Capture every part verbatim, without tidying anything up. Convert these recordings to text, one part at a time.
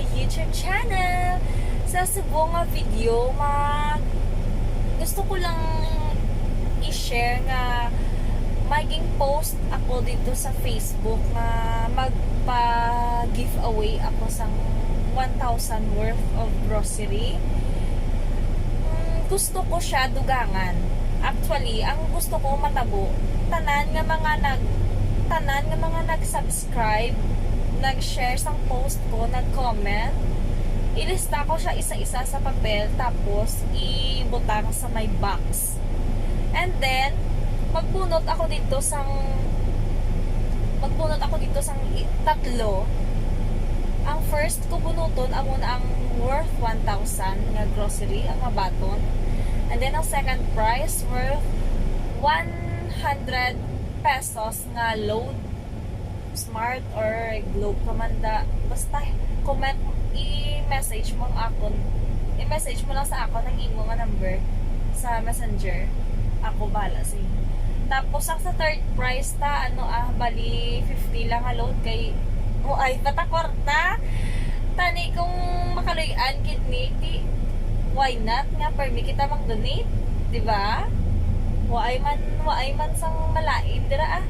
YouTube channel. Sa subong nga video, mag gusto ko lang i-share nga maging post ako dito sa Facebook nga magpa-giveaway ako sang one thousand worth of grocery. Mm, gusto ko siya dugangan. Actually, ang gusto ko matabo, tanan nga mga nag tanan nga mga nag-subscribe, nag-share sang post ko, nag-comment, ilista ko siya isa-isa sa papel, tapos ibutang sa may box. And then, magbunot ako dito sang magbunot ako dito sang i- tatlo. Ang first ko bunuton amo na ang worth one thousand nga grocery ang mabaton. And then ang second prize worth one hundred pesos nga load, Smart or Globe ka man da. Basta comment, i-message mo ang akon. I-message mo lang sa akon ang imo nga number sa Messenger. Ako bala sa imo. Tapos ang sa third prize ta, ano ah, bali fifty lang nga load kay mo ay pata kwarta. Tani kung makaluy-an gid ni, di why not nga permi kita mag-donate, di ba? Waay man, waay man sang malain dira ah.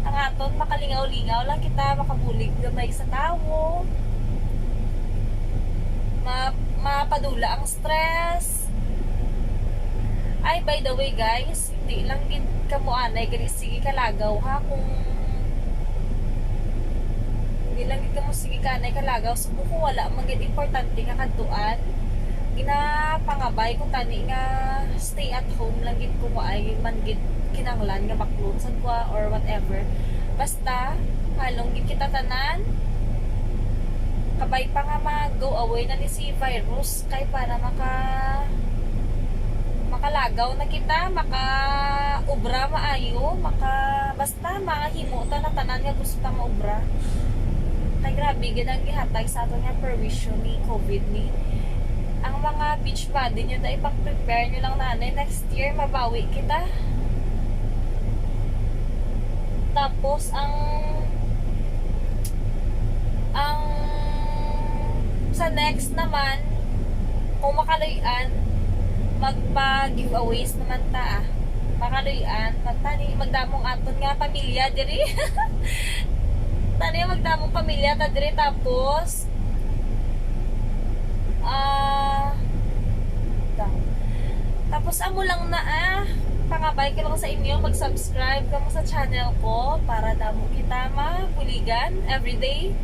Ang aton makalingaw-lingaw lang kita, makabulig gamay sa tawo. Ma mapadula ang stress. Ay, by the way guys, hindi lang gid kamo anay gani sige kalagaw ha, kung hindi lang gid kamo sige kanay kalagaw, subong ko wala man gid importante nga kadtuan. Ginapangabay ko tani nga stay at home lang gid ko, waay man gid kinahanglan nga baklon sa gwa or whatever. Basta halong gid kita tanan. Kabay pa nga mag-go away na ni si virus kay para maka makalagaw na kita, maka-obra maayo, maka basta mahimo ta na tanan nga gusto ta maobra. Kay grabe gid ang gihatag sa aton nga perwisyo ni COVID ni. Ang mga beach body nyo, dai pag-prepare nyo lang nanay, next year mabawi kita. Tapos ang ang sa next naman, kung makaluy-an, magpa-giveaways naman ta ah. Makaluy-an, magtani, magdamong aton nga pamilya diri. Tani, magdamong pamilya ta diri, tapos ah ta- tapos amo lang na ah. Pangabay ko lang sa inyo, mag-subscribe kamo sa channel ko para damo kita mabuligan everyday.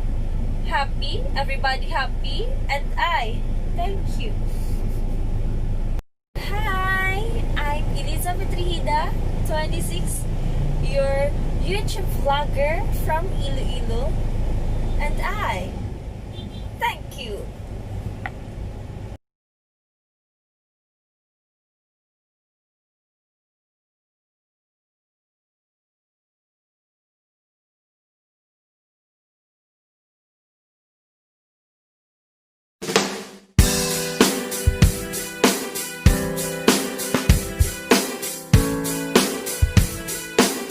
Happy, everybody happy, and I thank you. Hi, I'm Elizabeth Rihida, twenty-six, your YouTube vlogger from Iloilo, and I